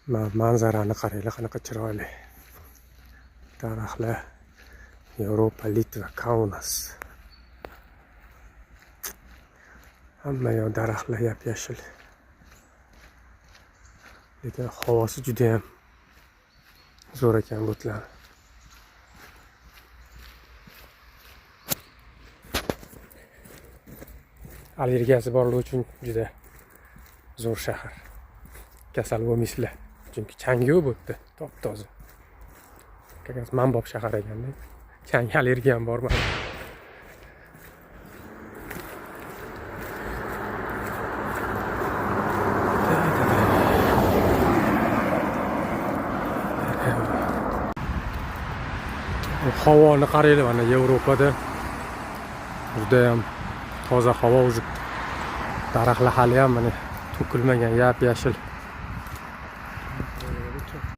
Manzarani qaranglar, qanaqa chiroyli. Daraxtlar. Yevropa, Litva, Kaunas. Hamma yoq daraxtlar yap-yashil. Lekin havosi juda ham zo'r ekan bu yerlar. Allergiyasi borlar uchun juda zo'r shahar. Kasal bo'lmaysizlar. Chunki chang yo'q bu yerda, top-toza. Как раз manbob shahar ekanda. Chang allergiyam bor mani. Havoni qaranglar, mana Yevropada judayam toza havo, уже daraxtlar hali ham mana to'kilmagan, yap-yashil.